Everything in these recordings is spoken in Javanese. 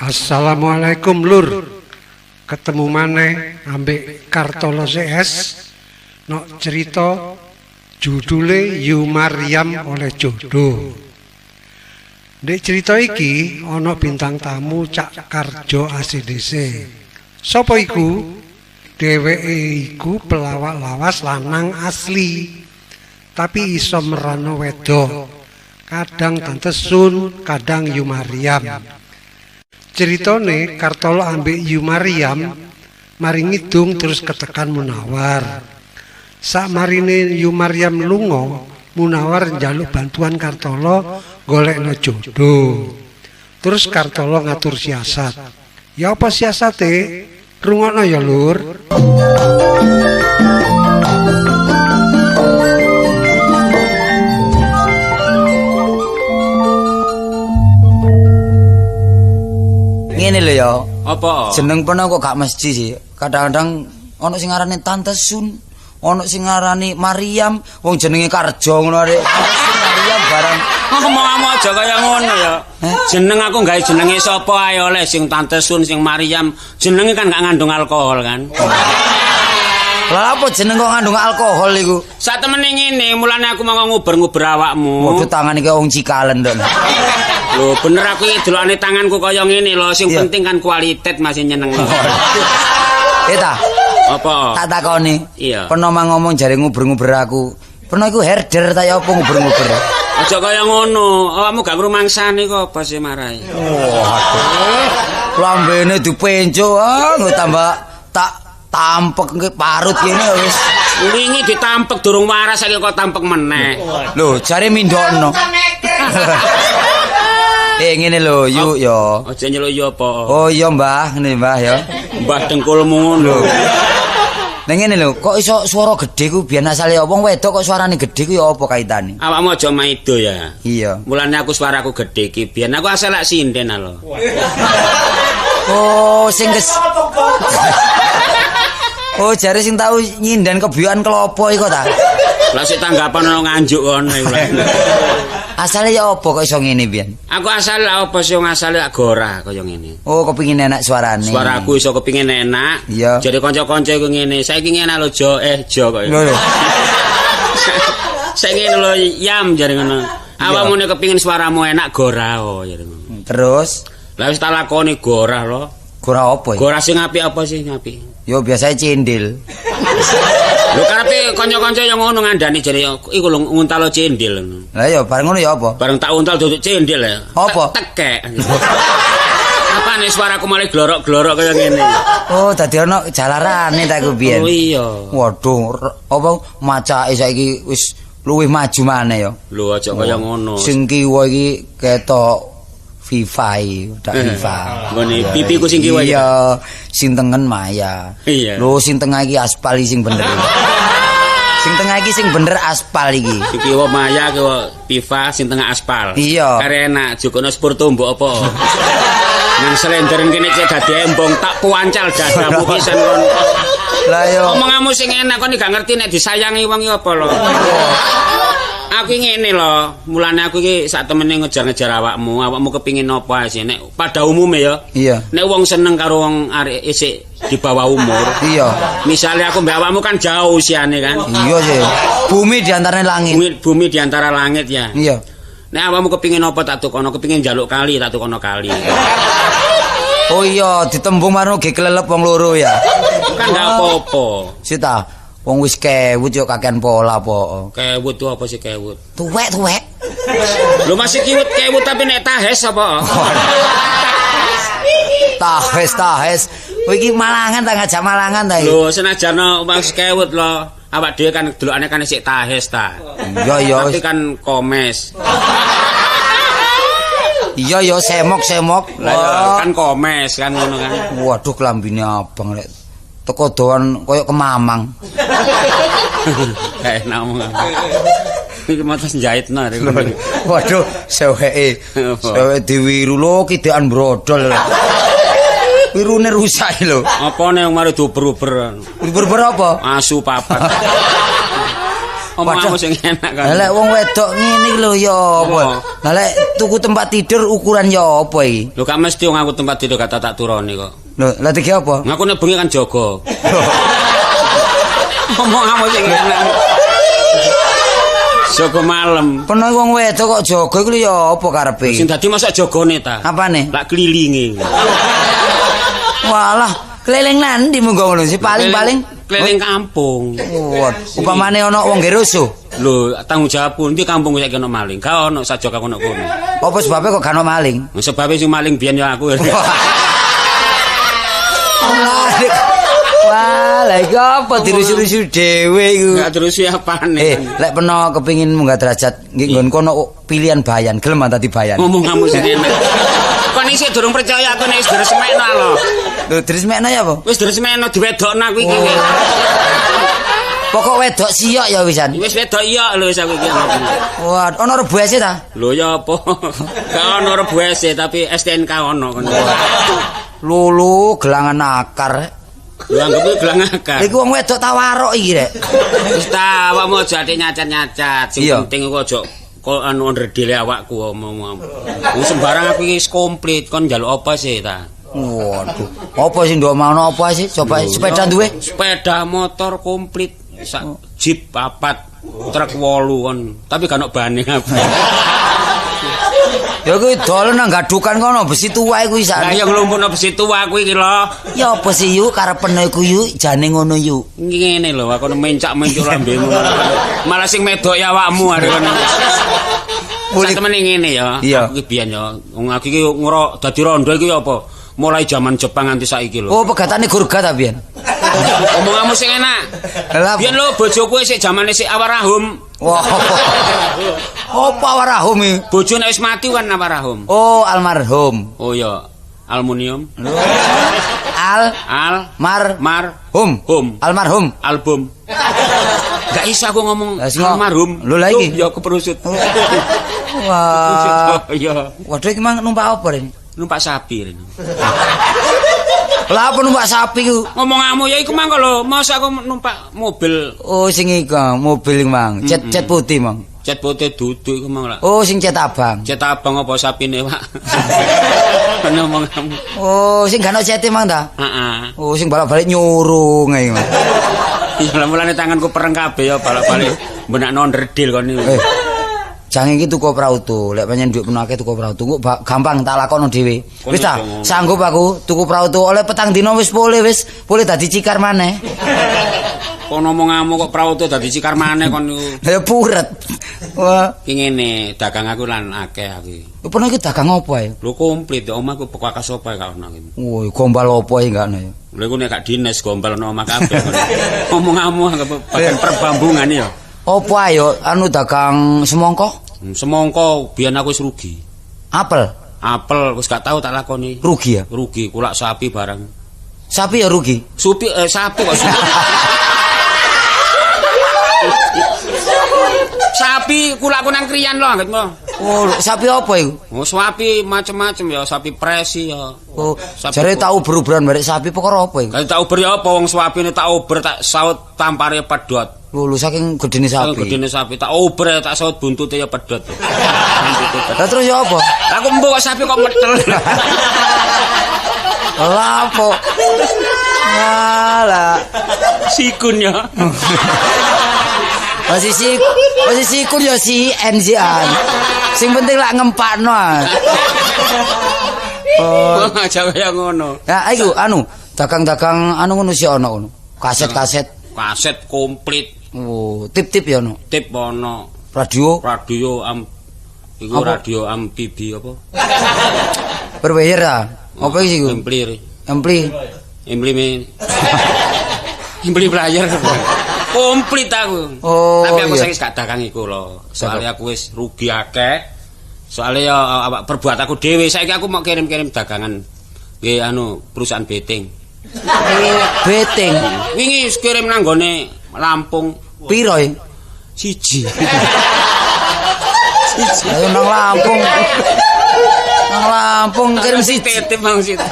Assalamualaikum lur. Ketemu maneh ambek Kartolo CS. Nok cerita judule Yu Maryam oleh jodoh. Ndek cerita iki ana bintang tamu Cak Karjo ACDC. Sopo iku? Dheweke iku pelawak lawas lanang asli. Tapi iso merano wedok. Kadang Tante Sun, kadang Yu Maryam. Ceritane Kartolo ambek Yu Maryam mari ngidung terus ketekan Munawar. Sakmarine Yu Maryam lunga, Munawar njaluk bantuan Kartolo golekno jodoh. Terus Kartolo ngatur siasat. Ya apa siasate? Rungokno ya lur. Ngene lho ya. Apa? Jeneng peno kok gak mesti sih. Kadang-kadang ana sing ngarani Tante Sun, ana sing ngarani Maryam, wong jenenge Karjo ngono arek. Maryam barang. Ngomong aja kaya ngono ya. Jeneng aku gawe jenenge sapa ae oleh sing Tante Sun, sing Maryam, jenenge kan gak ngandung alkohol kan. Lah apa jeneng kok ngandung alkohol iku? Sak temene ngene, mulane aku mau nguber-nguber awakmu. Waduh tangan iki wong cikalen to. Lho bener aku iki delokane tanganku kaya ngene lho, sing penting kan kualitas masih nyeneng. Eh ta? Apa? Tak takoni. Iya. Peno mang ngomong jare nguber-nguber aku. Peno iku herder ta ya apa nguber-nguber? Aja kaya ngono, awakmu gak ngrumangsani kok apa sih marai. Waduh. Lambene dipenco, ah tambah tak tampek nggih parut kene wis. Wingi ditampek durung waras saiki kok tampek meneh. Lho, jare mindokno. Ngene lho, Yu ya. Aja nyeluk ya apa. Oh iya, Mbah, ngene Mbah ya. Mbah dengkulmu ngono. Ning ngene lho, kok iso swara gedhe ku biyen asale wong wedok kok suarane gedhe ku ya apa kaitane? Awakmu aja maido ya. Iya. Mulane aku suaraku gedhe iki biyen aku asal lak sinden lho. Oh, sing kes. Oh, jare sing tau nyinden kebiyokan klopo iku ta? Lah sik tanggapan ono nganjuk kono iku. Asale ya apa kok iso ngene biyen? Aku asale apa sih wong asale lak gorah kaya ngene. Oh, kepingin enak suarane. Suaraku iso kepingin enak. Iya. Jare kanca-kanca iku ngene, saiki ngene lho Jo, Jo kok. Lho. Saiki ngene lho Yam jare ngono. Awakmu nek kepingin suaramu enak gorah oh jare ngono. Terus? Lah wis tak lakoni gorah lho. Gorah apa iki? Gorah sing apik apa sing apik? Yo biasane cindil. Lho karepe kanca-kanca yang ngono ngandani jare iku lho nguntalo cindil ngono. Lah ya bareng ngono ya apa? Bareng tak untal duduk cindil ya. Apa? Tekek. Apane suaraku malah glorok-glorok kaya ngene. Oh, dadi ana jalarane ta iku biyen. Oh iya. Waduh, apa macake saiki wis luwih maju maneh ya. Lho aja kaya ngono. Sing kiwa iki ketok FIFA iki, dak FIFA. Ngene pipiku sing kiwa iki. Iya, sing tengen Maya. Iya. Lho sing tengah iki aspal iki sing bener. Sing tengah iki sing bener aspal iki. Sing kiwa Maya kiwa FIFA sing tengah aspal. Iya. Kare enak jogono sepur tumbuk apa. Nang slenderen kene cek dadi embong tak puancal dadamu pisan kon. Lah yo. Omonganmu sing enak kon gak ngerti nek disayangi wong iki apa lho. Aku ngene lho, mulane aku iki sak temene ngejar-ngejar awakmu, awakmu kepingin apa sih nek pada umume ya. Iya. Nek wong seneng karo wong arek isik di bawah umur. Iya. Misalnya aku mbek awakmu kan jauh usiane kan. Iya sih. Bumi di antara langit. Bumi di antara langit ya. Iya. Nek awakmu kepingin apa tak tukono, kepingin njaluk kali tak tukono kali. Oh iya, ditembung marno ge klelep wong loro ya. Kan gak apa-apa. Sita. Wong wis kewut yo kakean pola apa. Kewut tuh apa sih kewut? Tuwek-tuwek. Lho masih kiwut kewut tapi nek tahes apa? Tahes tahes. Kowe iki malangan ta ngajak malangan ta iki? Lho senajan wis kewut lho, awak dhewe kan delokane kan isik tahes ta. Iya iya. Tapi kan komes. Iya ya semok-semok. Lah kan komes kan ngono kan. Waduh klambine abang rek. Teko doan koyo kemamang. Gak enak omong. Iki matos njahitno arek. Waduh, seweke. Seweke diwiru lho kidekan brodol. Wirune rusak lho. Apane wong mari diuber-uber. Uber-uber apa? Asu papat. Omongmu sing enak kan. Lek wong wedok ngene iki lho ya apa? Lah lek tuku tempat tidur ukuran ya apa iki? Lho gak mesti wong aku tempat tidur gak tak turoni kok. Lho, lah iki apa? Ngaku nek bengi kan jaga. Omongmu sing enak. Jaga malam. Peno wong wedok kok jaga iku lho ya apa karepe? Sing dadi mosok jagane ta? Apane? Lak kelilinge. Walah, keliling nandi munggo ngono sih paling-paling keliling kampung. Wah, upamane ana wong gerusuh. Lho, tanggung jawab pundi kampung saiki ana maling? Gak ono sajok aku ono kono. Apa sebabnya kok gak ono maling? Sebabe sing maling biyen ya aku. Wah, lha iki apa dirusu-rusu dhewe iku? Gak dirusu apane. Lek peno kepengin munggah derajat nggih nggon kono pilihan bayan, gelem dadi bayan. Ngomong kamu sing enak. Kon isih durung percaya aku nek wis diresmekno lho. Lho, diresmekno ya apa? Wis diresmekno diwedokno aku iki. Pokok wedok siok ya wisan. Wis wedok iya lho wis aku iki. Wah, ono rebuese ta? Lho ya apa? Gak ono rebuese tapi STNK ono kon. Lulu gelangan akar. Lho anggap gelang akar. Iku wong wedok ta warok iki rek. Wis ta awakmu aja atik nyacat-nyacat. Sing penting iku aja kok anu ndredele awakku omong. Wong sembarang aku iki wis komplit kon njaluk apa sih ta? Waduh, apa sing ndok ono apa sih? Coba sepeda duwe? Sepeda motor komplit. Sak jeep 4, truk 8 kon. Tapi gak ono bane kabeh. Ya kuwi dolen nang gadukan kono besi tua iku isan. Lah ya nglumpukno besi tua kuwi iki lho. Ya apa sih yu karepene iku yu jane ngono yu. Ngene lho aku mencak-mencuk lambemu. Malah sing medok ya awakmu arek kono. Sak temene ngene ya. Aku iki biyen ya wong aku iki ngro dadi rondo iki ya apa? Mulai zaman Jepang nganti saiki lho. Oh, pegatane gurga ta biyen? Omonganmu sing enak. Biyen lho bojoku sik zamane sik awarahum. Wah. Apa awarahum iki? Bojo nek wis mati kan awarahum. Oh, almarhum. Oh iya, aluminium. Al al mar mar hum. Hum. Almarhum. Album. Gak iso aku ngomong almarhum. Lho lah iki. Ya keperusut. Wah. Iya. Waduh iki mang numpak apa rene? Numpak sapi rene. Lah apa numpak sapi ku? Ngomongamu ya iku mangko lho, masa aku numpak mobil. Oh sing iku mobil mang, cat cat putih mang. Cat putih duduk iku mang lah. Oh sing cat abang. Cat abang apa sapine, Pak? Ngomongamu. Oh sing gak ono cete mang ta? Heeh. Oh sing balak-balik nyurung ae mang. Iya lah mulane tanganku pereng kabeh ya balak-balik benakno ndredil kon niku. Jange iki tuku prauto, lek pancen dhuwit menake tuku prauto, kok gampang tak lakono dhewe. Wis ta, sanggup aku tuku prauto oleh petang dina wis pulih wis, pulih dadi cikar maneh. Kon omonganmu kok prauto dadi cikar maneh kon niku. Lah ya puret. Wah, iki ngene, dagang aku lan akeh aku. Peno iki dagang apa ae? Lho komplit omahku bekas apa gak ono iki. Woi, gombal apa ae gak ono ya. Lha iku nek gak dinas gombal ono omah kabeh. Omonganmu anggap bagian perbambungan ya. Apa ayo anu dagang semongko? Semongko biyen aku wis rugi. Apel? Apel wis gak tau tak lakoni. Rugi ya? Rugi kulak sapi barang. Sapi ya rugi? Supi sapi kok supi. Sapi kulakku nang kriyan lho anggitmu. Oh, sapi apa iku? Oh, sapi macem-macem ya, sapi presi ya. Oh, jare tak uber-uberan barek sapi perkara apa iku? Lah tak uber ya apa wong sapine tak uber tak saut tampare pedhot. Lho, saking gedene sapi. Saking gedene sapi tak uber tak saut buntute ya pedhot. Lah terus ya apa? Aku mbok kok sapi kok metel. Lah apa? Walah, sikun ya. Posisi posisi kun ya si N si an. Sing penting lak ngempakno. Oh, aja kaya ngono. Ya iku anu, dagang-dagang anu ngono si ono ngono. Kaset-kaset. Kaset komplit. Oh, tip-tip ya ono. Tip ono. Radio, radio am iku radio amfibi apa? Berbayar ta? Apa iki iku? Ampli. Ampli. Ampli men. Ampli player. Komplit aku. Oh, tapi aku iya. saiki gak dagang iku lho. Soale aku wis rugi akeh. Soale ya awak perbuat aku dhewe. Saiki aku mau kirim-kirim dagangan nggih anu perusahaan beting. Beting. Wingi kirim nang gone Lampung. Piro e? Siji. Siji. Ayo nang Lampung. Nang Lampung kirim siji. Titip mang sito.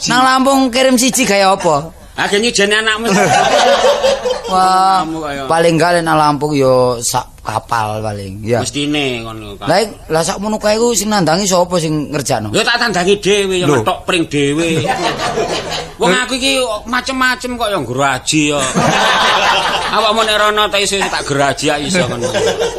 Nang Lampung kirim siji gaya apa? Agek nyujeni anakmu. Wah, paling gak nang Lampung yo sak kapal paling. Ya. Mestine ngono. Lah lah sakmono kae ku sing nandangi sapa sing ngerjakno? Ya tak tandangi dhewe, ya ngetok pring dhewe. Wong aku iki macem-macem kok ya nggraji ya. Awakmu nek rono ta iso tak graji ya iso ngono.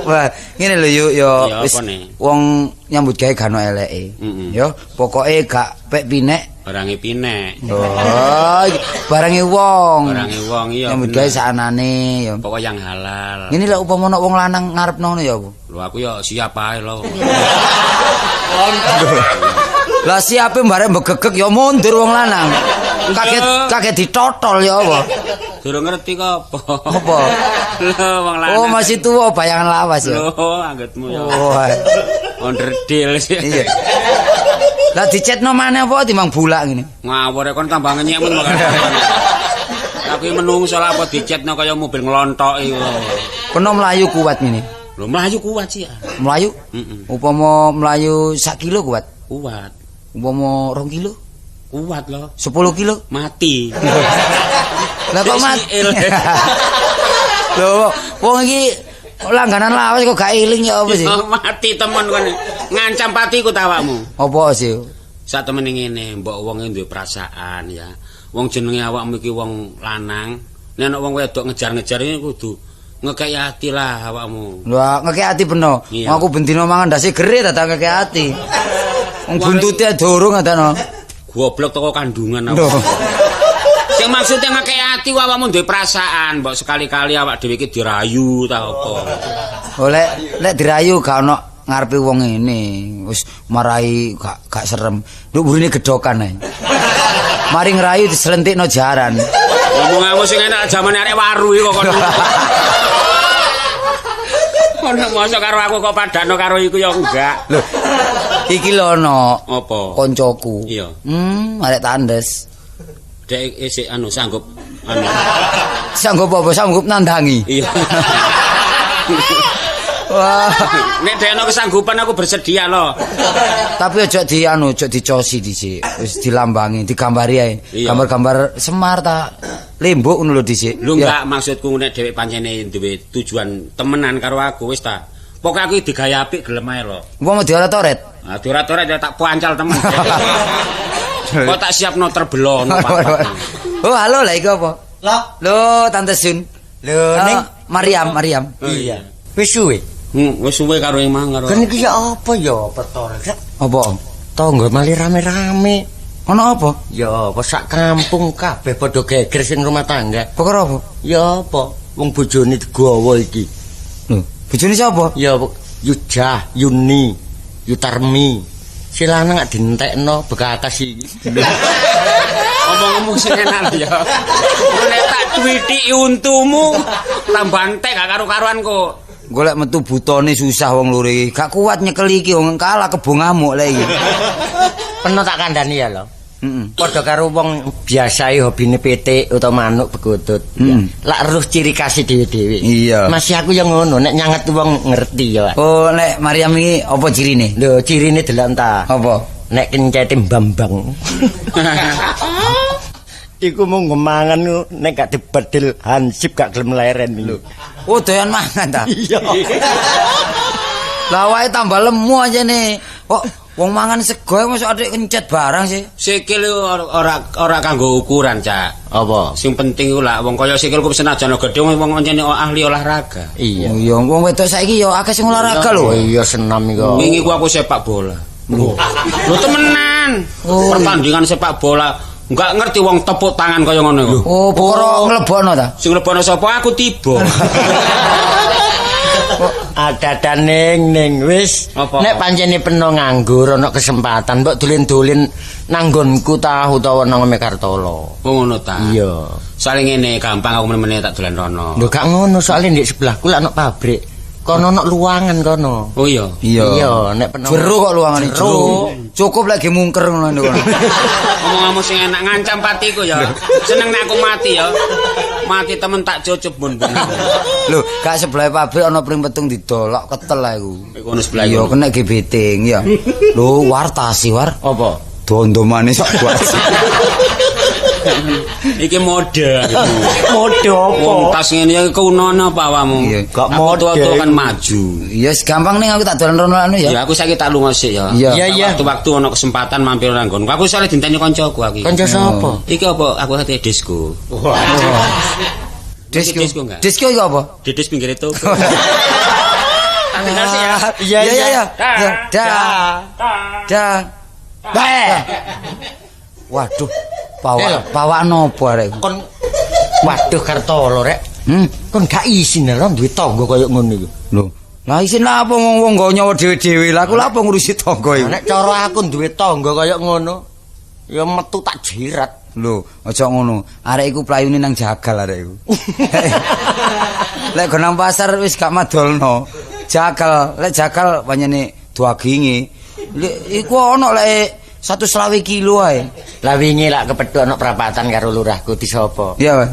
Wah, ngene lho yuk yo wis wong nyambut gawe gak ono eleke. Ya, pokoke gak pek pinek barange pinek. Oh, barange wong. Barange wong iya. Nyambut gawe saanane ya. Pokoke yang halal. Ngene lho upama ono wong lanang ngarepno ngono ya apa? Lho aku ya siap ae lho. Lah siape bareng mbegegeg ya mundur wong lanang. Kaget kaget ditotol ya apa? Durung ngerti kok apa. Apa? Lho wong lanang. Oh, masih tuwa bayangan lawas ya. Lho anggitmu ya. Oh. Onderdil sih. Iya. Lah dicetno maneh apa timbang bulak ngene? Ngawur kon tambah ngenyek men. Aku menungso lah apa dicetno kaya mobil nglontok iku. Peno mlayu kuat ngene. Lho mlayu kuat sih. Mlayu? Heeh. Upama mlayu sak kilo kuat? Kuat. Upama 2 kilo? Kuat lho. 10 kilo? Mati. Lah kok mati? Lho wong iki langganan lawas kok gak eling ya apa sih? Mati temen kon. Ngancam patiku ta awakmu. Apa sih? Sak temene ngene, mbok wong duwe perasaan ya. Wong jenenge awakmu iki wong lanang, nek ana wong wedok ngejar-ngejar iki kudu ngekeki ati lah awakmu. Lah ngekeki ati beno. Aku bendina mangan ndase gere dadak ngekeki ati. Wong buntute durung adakno. Goblok teko kandungan aku. Sing maksudnya ngekeki ati awakmu duwe perasaan, mbok sekali-kali awak dhewe iki dirayu ta apa. Oh lek dirayu gak ono ngarepe wong ngene, wis marai gak serem. Nduk burine gedhokan ae. Mari ngrayu diselentikno jaran. Ngomong aku sing enak jamane arek waru iki kok kon. Kon mosok karo aku kok padano karo iku ya enggak. Lho. Iki lho ono. Apa? Koncoku. Iya. Arek tandes. Dek isik anu sanggup anu. Sanggup apa? Sanggup nandangi. Iya. Wah, nek dek ono kesanggupan aku bersedia lho. Tapi aja di anu, aja dicosi dhisik. Wis dilambangi, digambari ae. Gambar-gambar Semar ta Limbuk ngono lho dhisik. Lho enggak maksudku nek dhewek pancene duwe tujuan temenan karo aku wis ta. Pokoke aku digawe apik gelem ae lho. Wong dioret-oret. Ah dioret-oret ya tak pancal temen. Kok tak siapno terbelono papat. Oh, halo lah iku apa? Lho, lho Tante Sun. Lho ning Mariam, Mariam. Iya. Wis suwe. Wis suwe karo emang karo. Kan iki ya apa ya perkara? Apa? Tangga malih rame-rame. Ono apa? Ya apa sak kampung kabeh padha geger sing rumah tangga. Perkara apa? Ya apa? Wong bojone digawa iki. Lho, bojone sapa? Ya Yujah, Yuni, Yutarmi. Si lanang gak dientekno bekakas iki. Omong-omong sing enak ya. Nek tak twithiki untumu tambah entek gak karo-karuan kok. Golek metu butone susah wong loro iki. Gak kuat nyekel iki wong kalah kebo ngamuk lek iki. Peno tak kandhani ya lho. Heeh. Padha karo wong biasae hobine pitik utawa manuk begutut. Lak eruh ciri khas dhewe-dhewe. Iya. Masih aku yang ngono nek nyanget wong ngerti ya. Oh nek Mariam iki apa cirine? Lho cirine delok ta. Apa? Nek kencete mbambang. Iku mung mangan nek gak dibedil hansip gak gelem leren lho. Oh doyan mangan ta? Iya. Lah awake tambah lemu aja nih. Kok wong mangan sego mosok adik kencet barang sih. Sikil ora kanggo ukuran, Cak. Apa? Sing penting iku lak wong kaya sikilku senajan gedhe wong pancene ahli olahraga. Iya. Oh iya, wong wedok saiki ya akeh sing olahraga lho. Oh iya senam iku. Wingi ku aku sepak bola. Lho temenan. Oh, pertandingan sepak bola enggak ngerti wong tepuk tangan kaya ngono iku. Oh, perkara nglebokno ta? Sing nglebokno sapa aku tiba. Ada ning wis nek pancene peno nganggur ana kesempatan mbok dolen-dolen nanggonku ta utawa nang Mekartolo. Oh ngono ta. Iya. Soale ngene gampang aku meneh tak dolen rono. Lho gak ngono soale ndek sebelahku lak ana pabrik. Kono ana luangan kono. Oh iya. Iya. Iya nek peno. Jero kok luangane jero. Cukup lagi mungker ngono kono. Omong-omong sing enak ngancam patiku ya. Seneng nek aku mati ya. Mati temen tak cucup bun-bun. Lho, gak sebelah pabrik ana pring petung didolok ketel lah iku. Iku ono sebelah. Iya, kena gebeting ya. Lho, wartasi war. Apa? Dondomane sak buat. Iki mode. Mode apa? Wong tas ngene iki kunone apa awakmu? Gak mode. Tua-tua kan maju. Ya wis gampang ning aku tak dolan rono anu ya. Ya aku saiki tak lunga sik ya. Iya. Iya. Waktu-waktu ono kesempatan mampir nang nggonku. Aku soalnya dinteni kancaku aku. Kanca sapa? Iki apa aku kate disco. Disco. Disco enggak? Disco iku apa? Didis pinggir toko. Tak tinggal sik ya. Iya iya iya. Dah. Dah. Dah. Waduh, Eh, pawak nopo arek iku? Kon waduh Kartolo rek. Kon gak isin lho duwe tangga kaya ngono iku. Lho, lah isin lah apa wong-wong nggo nyawa dhewe-dhewe. Lah aku lah apa ngurusi tangga iku? Nek cara aku duwe tangga kaya ngono, ya metu tak jirat. Lho, aja ngono. Arek iku playune nang jagal arek iku. Lek go nang pasar wis gak madolno. Jagal, lek jagal pancene daginge. Iku ana lek 125 kilo ae. Lah wingi lak kepethuk ana perapatan karo lurahku disapa. Iya, Pak.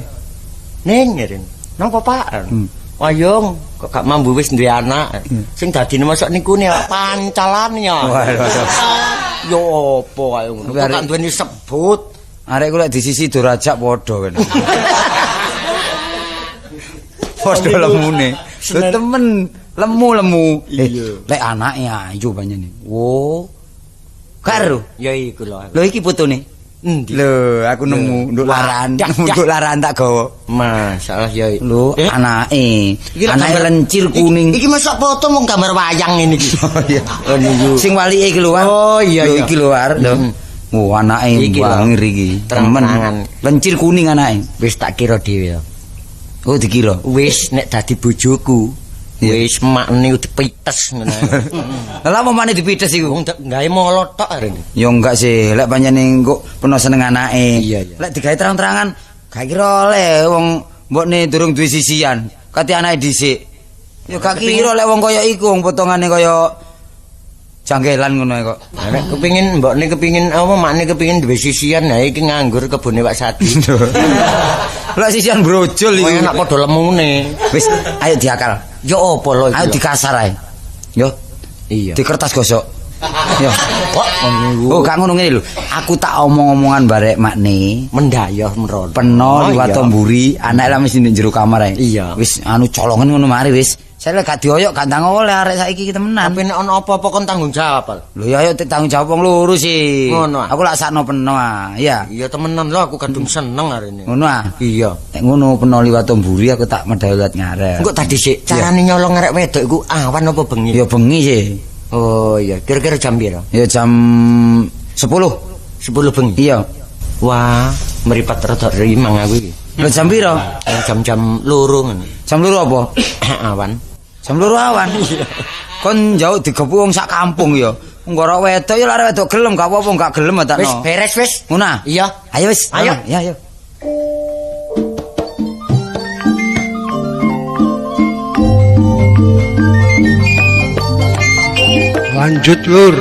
Ning ngene. Napa, Pak? Wayung kok gak mambu wis duwe anak. Sing dadine mosok niku ne pancalan ya. Waduh. Ya apa kaya ngono. Kok gak duweni sebut. Arek iku lek di sisi dorajak padha kan. Padha lemune. Lho temen lemu-lemu. Lek anake ayu panjenengan. Wo. Karo. Ya iku lho. Lho iki putune. Endi? Lho, aku nemu nduk laran, nduk laran tak gawa. Masalah ya. Lho, anake. Anake lencir kuning. Iki mosok foto mung gambar wayang ngene iki. Oh iya. Oh niku. Sing walike iki lho, War. Oh iya Lho iki lho, War. Lho. Oh, anake wangir iki. Temen. Lencir kuning anake. Wis tak kira dhewe. Oh, dikira. Wis nek dadi bojoku, wis makne dipites ngono. Lah apa makne dipites iku? Wong gawe molo tok arene. Ya enggak sih, lek pancene engko peno seneng anake. Iya, iya. Lek digawe terang-terangan gak kira oleh wong mbokne durung duwe sisian, kate anake dhisik. Ya gak kira lek wong kaya iku wong potongane kaya jangkelan ngono kok. Nek kepengin mbokne kepengin apa makne kepengin duwe sisian, ha iki nganggur kebone Pak Sadi. Lek sisian brojol iku. Enak padha lemune. Wis, ayo diakal. Ya apa lho iki? Ayo dikasar ae. Yo. Iya. Di kertas gosok. Yo. Kok Oh, gak ngono ngene lho. Aku tak omong-omongan barek makne. Mendayah mrono. Peno liwat mburi, anake lah mesti ning jero kamar ae. Iya. Wis anu colongen ngono mari wis. Saya lek gak dioyok gak ndang oleh arek saiki iki temenan. Tapi nek ana apa-apa kon tanggung jawab. Lho ya ayo tanggung jawab wong loro sih. Ngono. Aku lak sakno peno ah. Iya. Iya temenan lho aku kadung seneng arene. Ngono ah. Iya. Nek ngono peno liwat mburi aku tak medhal liwat ngarep. Engko tadi sik carane nyolong arek wedok iku awan apa bengi? Ya bengi sih. Oh iya, kira-kira jam piro? Ya jam 10. 10 bengi. Iya. Wah, meripat rada rimang aku iki. Lho jam piro? Jam-jam 2 ngono. Jam 2 apa? Awan. Jam 2 awan. Kon jauh digepu wong sak kampung ya. Nggorok wedok ya arek wedok gelem gak apa-apa gak gelem tak. Wis beres wis. Ngono ah? Iya. Ayo wis. Ayo. Ya ayo. Lanjut lur.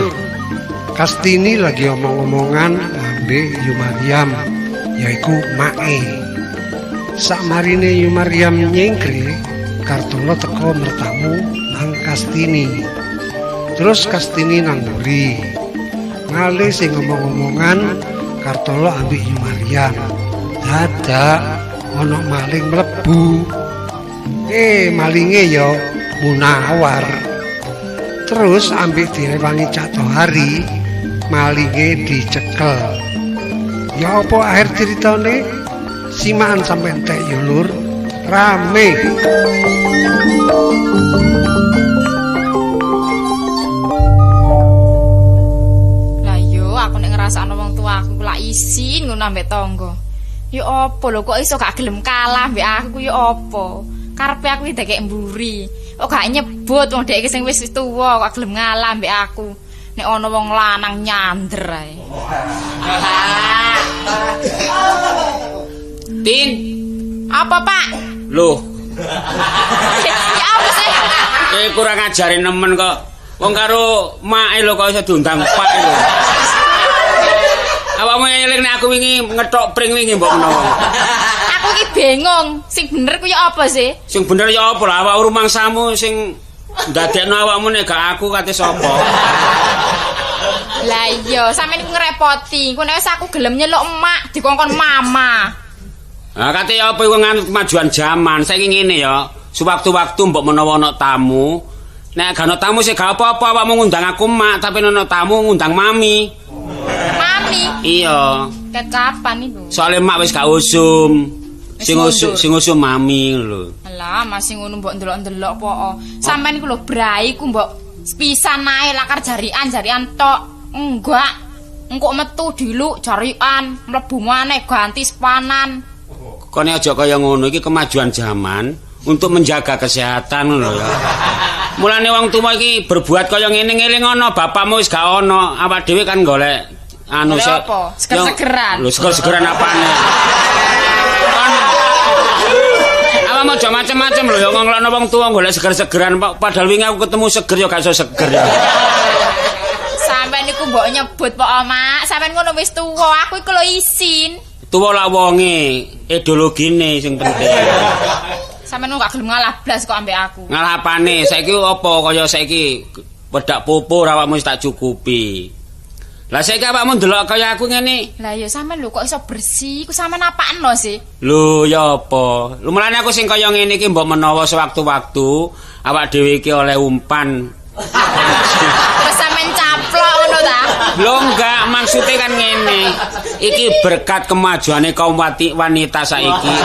Kastini lagi omong-omongan ambek Yu Mariam, yaiku mae. Sakmarine Yu Mariam nyingkre, Kartolo teko mertamu nang Kastini. Terus Kastini nang mburi. Male sing ngomong-omongan Kartolo ambek Yu Mariam. Dadak ana maling mlebu. Malinge ya Munawar. Terus ambek direwangi Cak Tohari, malinge dicekel. Ya apa akhir ceritane? Simakan sampe entek ya lur. Rame. Lah yo aku nek ngrasakno wong tuaku ku lak isin ngono ambek tangga. Ya apa lho kok iso gak gelem kalah ambek aku ya apa? Karepe aku iki dekek mburi. Kok gak nyebut wong dhek iki sing wis tuwa kok gelem ngalah ambek aku. Nek ana wong lanang nyander ae. Tin. Apa, Pak? Loh. Ya apa sih? Kurang ajarin nemen kok. Wong karo mae lho kok iso diundang Pak lho. Awakmu eling nek aku wingi ngethok pring wingi mbok menawa. Aku iki bingung, sing bener ku ya apa sih? Sing bener ya apa lah awak rumangsamu sing ndadekno awakmu nek gak aku kate sapa? Lah iya, sampean iku ngrepoti. Engko nek wis aku gelem nyeluk emak dikongkon mama. Lah kate apa iku nganut kemajuan jaman. Saiki ngene ya, sewaktu-waktu mbok menawa ana tamu, nek gak ana tamu sih gak apa-apa awakmu ngundang aku mak, tapi nek ana tamu ngundang mami. Mami? Iya. Ket kapan iku? Soale mak wis gak usum. Sing usum mami lho. Lah, masih ngono mbok ndelok-ndelok po. Sampeyan iku lho brai ku mbok sepisan ae lakar jarian-jarian tok. Enggak. Engko metu diluk jarian, mlebu maneh ganti sepanan. Kone aja kaya ngono iki kemajuan zaman untuk menjaga kesehatan lho ya. Mulane wong tuwa iki berbuat kaya ngene ngeling ana bapakmu wis gak ana, awak dhewe kan golek anu apa? Seger-segeran. Lho seger-segeran apane? Awakmu aja macem-macem lho ya nglokno wong tuwa golek seger-segeran padahal wingi aku ketemu seger ya gak iso seger ya. Sampeyan niku mbok nyebut pok Mak, sampeyan ngono wis tuwa, aku iku lho isin. Tuwa lak wonge, ideologine sing penting. Sampeyan gak gelem ngalah blas kok ambek aku. Ngalah apane? Saiki apa kaya saiki wedak pupur awakmu wis tak cukupi. Lah saiki awakmu ndelok kaya aku ngene. Lah ya sampean lho kok iso bersih, iku sampean apakno sih? Lho ya apa? Lho mulane aku sing kaya ngene iki mbok menawa sewaktu-waktu awak dhewe iki oleh umpan. Terus sampean caplok ngono ta? Lho enggak, maksudnya kan ngene. Iki berkat kemajuane kaum wanita saiki.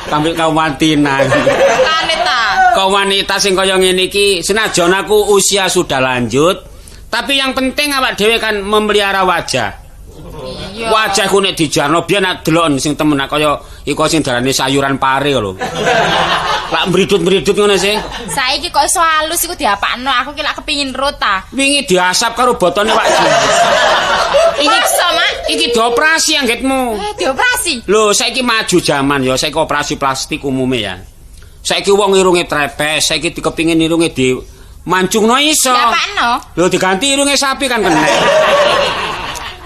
Sampai kaum wantina. Wanita. Kaum wanita sing kaya ngene iki senajan aku usia sudah lanjut, tapi yang penting awak dhewe kan memelihara wajah. Iya. Wajahku nek dijarno biyen nak delok sing temen nak kaya iku sing darane sayuran pare lho. Lak mridut-mridut ngono sih. Saiki kok iso halus iku diapakno, aku ki lak kepingin rota. Wingi diasap karo botone Pak Ji. Iki iso, Mak. Iki dioperasi anggitmu. Dioperasi. Lho, saiki maju jaman ya, saiki operasi plastik umume ya. Saiki wong irunge trepes, saiki dikepingin irunge di mancungno iso. Diapakno? Lho diganti irunge sapi kan kena.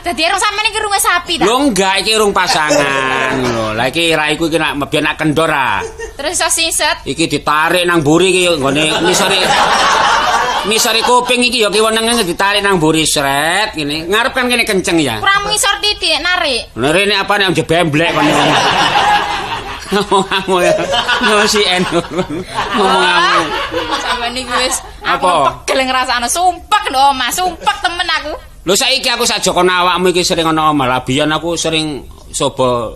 Dadi irung sampean iki irunge sapi ta? Lho enggak, iki irung pasangan lho. Lah iki raiku iki nak biyen nak kendor ah. Terus iso singset. Iki ditarik nang mburi iki nggone nisore. Nisore kuping iki ya kiwenenge ditarik nang mburi sret ngene. Ngarep kan kene kenceng ya. Kurang ngisor titik narik. Lha rene apa nek jebemblek kon. Ngomong ya. Ngosi en. Ngomong. Sampeyan iki wis aku pegel ngrasakno sumpek lho Mas, sumpek temen aku. Lho saiki aku sak joko awakmu iki sering ana omah. Lah biyen aku sering coba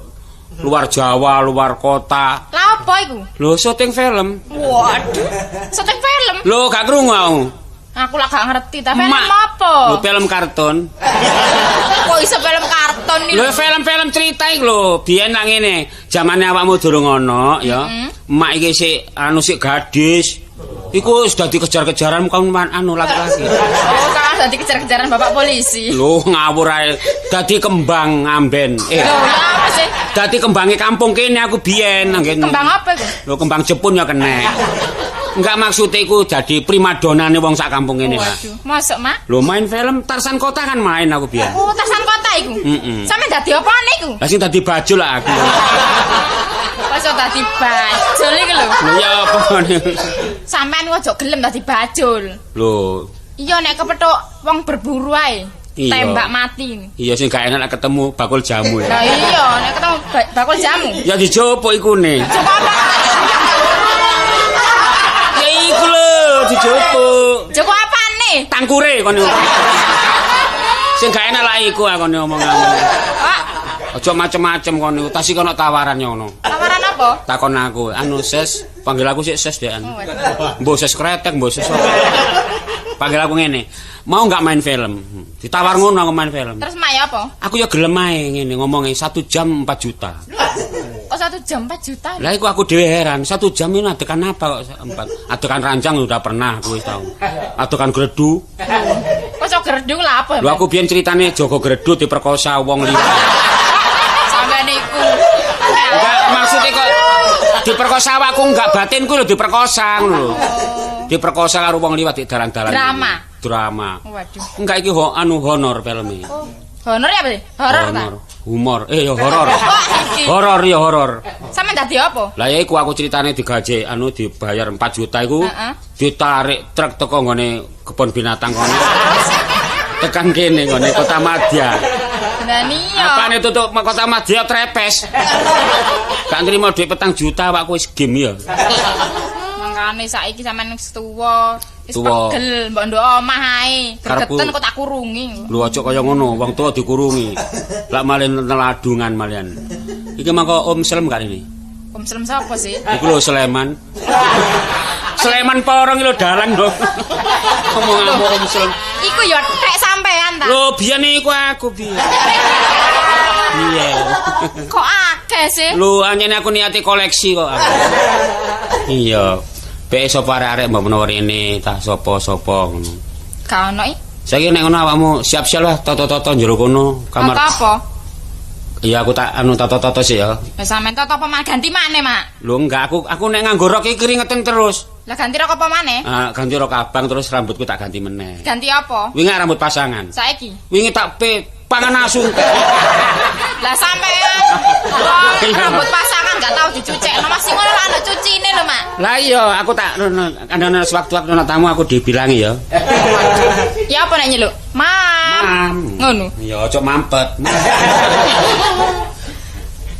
luar Jawa, luar kota. Lah apa iku? Lho syuting film. Waduh, syuting film. Lho gak krungu aku. Aku lak gak ngerti ta film apa? Lho film kartun. Kok iso film kartun iki? Lho film-film cerita iki lho, biyen nang ngene, zamane awakmu durung ana ya. Emak iki sik anu sik gadis. Iku sudah dikejar-kejaran kaum anu laki-laki. Oh, kan dadi kejar-kejaran bapak polisi. Lho ngawur ae. Dadi kembang amben. Lho, apa sih? Dadi kembange kampung kene aku biyen nang kene. Kembang apa iku? Lho kembang Jepun ya kena. Enggak maksudnya iku jadi primadonane wong sak kampung kene lah. Waduh, mosok, Mak? Lho main film Tarsan Kota kan main aku biyen. Oh, Tarsan Kota iku. Heeh. Sampe dadi apane iku? Lah sing dadi bajul lah aku. Mosok dadi bajul iki lho. Lho ya apa ngene. Sampean ojo gelem dadi bajul. Lho. Iya nek kepethuk wong berburu ae. Iya. Tembak mati. Iya sing gak enak nek ketemu bakul jamu ya. Lah iya nek ketemu bakul jamu. Ya dijupuk ikune. Jupuk apa? Ya iku lho dijupuk. Jupuk apane? Tangkure kon niku. Sing gak enak lah iku aku omonganmu. Pak, aja macem-macem kon niku. Tas iki ana tawaran ngono. Tawaran apa? Takon aku, anu ses, panggil aku sik ses dekan. Mbok ses kretek, mbok ses apa. Panggil aku ngene. Mau enggak main film? Ditawar ngono aku main film. Terus mak ya apa? Aku ya gelem ae ngene ngomonge 1 jam 4 juta. Kok 1 jam 4 juta? Lah iku aku dhewe heran, 1 jam ini adegan apa kok 4? Adegan rancang udah pernah aku wis tau. Adegan gredu. Kok iso gredu lah apa? Lho aku biyen ceritane Joko Gredu diperkosa wong liya. Sampeyan niku. Enggak maksudnya kok diperkosa awakku enggak batinku lho diperkosa ngono lho. Diperkosa karo wong liwat di dalan-dalan. Drama. Drama. Waduh. Enggak iki anu honor filme. Oh, honor ya apa sih? Horor ta? Humor. Ya horor. Horor ya horor. Sampeyan dadi apa? Lah ya iku aku ceritane digaji anu dibayar 4 juta iku. Ditarik truk teko nggone kebon binatang kono. Tekan kene nggone Kota Madya. Lah iya. Apane tutuk Kota Madya trepes. Gak nrimo dhuwit 4 juta awakku wis game ya. Mangkane saiki sampean wis tuwa, wis pegel mbok ndok omah ae. Gregeten kok tak kurungi. Lho aja kaya ngono, wong tuwa dikurungi. Lak malen neladungan malian. Iki mangko Om Slem gak ini? Om Slem sapa sih? Iku lho Sleman. Sleman porong lho dalan lho. Ngomong Om Slem. Iku ya tek sampean ta. Lho biyen iku aku biyen. Iya. Kok akeh sih? Lho anjene aku niati koleksi kok aku. Iya. Bek sapa arek-arek mbok menawa rene ta sapa-sapa ngono. Gak ono iki. Saiki nek ngono awakmu siap-siap lah toto-toto njero kono kamar. Apa? Iya aku tak anu toto-toto sih ya. Lah sampean toto apa ganti maneh, Mak? Lho enggak, aku nek nganggo rok iki keringetan terus. Lah ganti rok apa maneh? Ganti rok abang terus rambutku tak ganti meneh. Ganti apa? Wingi rambut pasangan. Saiki? Wingi tak pangan asu. Lah sampean rambut pasangan gak tau dicucekno, masih ngono lak ana cucine lho, Mak. Lah iya, aku tak ana sewaktu-waktu ana tamu aku dibilangi ya. Ya apa nek nyeluk? Mam. Ngono. Ya aja mampet.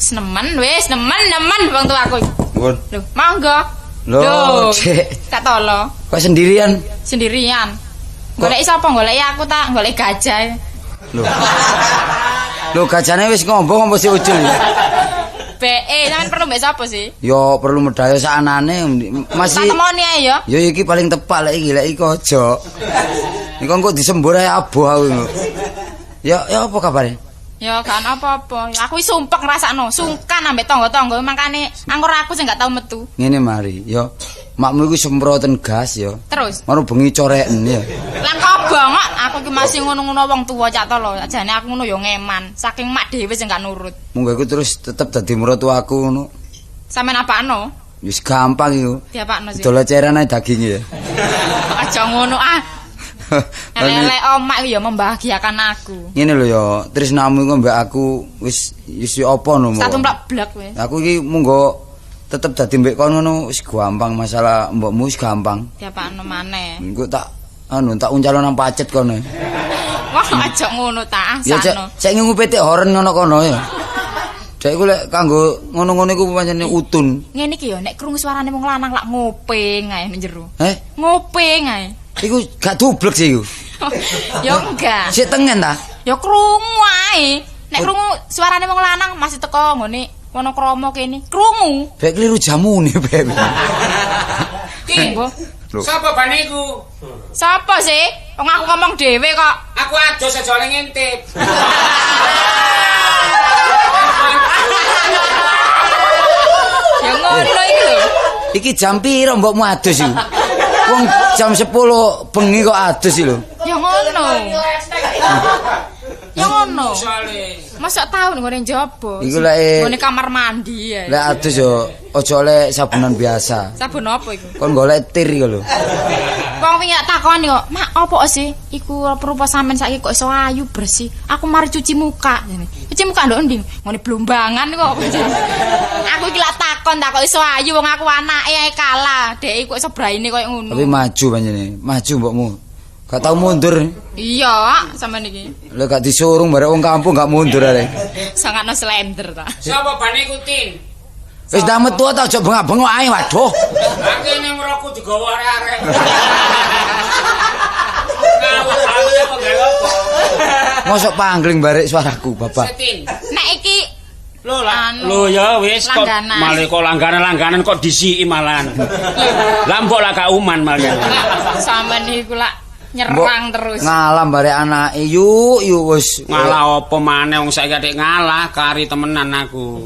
Senemen wis, nemen wong tuaku. Ngun. Lho, monggo. Lho, Cek. Tak tolo. Kok sendirian? Sendirian. Goleki sapa? Goleki aku tak goleki gajah. Lho. Lho gajahne wis ngombong apa sih ucul? BE, sampean perlu mbek sapa sih? Ya perlu medaya sakanane masih. Tak temoni ae ya. Ya iki paling tepak lek iki, lek iki aja. Iku engko disembur ae aboh aku. Ya ya apa kabare? Ya gak ana apa-apa. Aku wis sumpek ngrasakno, sungkan ambek tangga-tangga mangkane angkor aku sing gak tau metu. Ngene mari, ya. Makmu iku semproten gas ya. Terus maru bengi coreken ya. Lan kobong kok aku iki masih ngono-ngono wong tuwa cak to lho. Jane aku ngono ya ngeman. Saking mak dhewe sing gak nurut. Munggo iku terus tetep dadi mertuaku ngono. Sampeyan apakno? Wis gampang iku. Diapakno sih? Dol eceran ae daginge ya. Aja ngono ah. Elek omak iku ya membahagiakan aku. Ngene lho ya, tresnamu iku mbek aku wis wis apa no. Satu mlek-blek wis. Aku iki munggo tetep dadi mbek kon ngono wis gampang masalah mbokmu wis gampang. Diapakno maneh. Engko tak anu tak uncalo nang pacet kono. Wah aja ngono ta, sakno. Ya cek ngingu pitik horen ngono kono ya. Dek iku lek kanggo ngono-ngono iku pancene utun. Ngene iki ya nek krungu suarane wong lanang lak ngopeng ae ning jero. Heh? Ngopeng ae. Iku gak dublek sih iku. Ya enggak. Sik tengen ta? Ya krungu ae. Nek krungu suarane wong lanang masih teko nggone Wonokromo kene. Krungu. Bek kliru jamune, Bek. Ki. Sapa bane iku? Sapa sih? Wong aku ngomong dhewe kok. Aku adus aja oleh ngintip. Ya ngono iki lho. Iki jam piro mbokmu adus iki? Wong jam 10 bengi kok adus iki lho. Ya ngono. Ya ngono. Mosok tau nggone njaba. Iku lek nggone kamar mandi ya. Lek adus yo aja oleh sabunan biasa. Sabun apa iku? Kon golek tir iku lho. Wong wingi tak takoni kok, "Mak, opo sih iku rupa sampean saiki kok iso ayu bersih? Aku mari cuci muka." Cuci muka ndok endi? Ngene blombangan kok. Aku iki lak takon tak kok iso ayu wong aku anake ae kalah. Dek kok iso braine koyo ngono. Tapi maju panjenengan, maju mbokmu. Gak tau mundur. Iya, sampean iki. Lha gak disurung barek wong kampung gak mundur arek. Sangakno slender ta. Sapa bane iku, Tin? Wis dah metu ta aja bengak-bengok ae, waduh. Lah kene mroku digawa arek-arek. Ngawur aku apa gawe apa? Mosok pangling barek suaraku, Bapak. Nek iki lho lah, lho ya wis kok malah kok langganan-langganan kok disiki malahan. Lah mbok lah gak uman malah. Sampeyan iku lak nyerang terus. Ngalah barek anake yuk yuk wis. Ngalah apa maneh wong saiki atik ngalah kari temenan aku.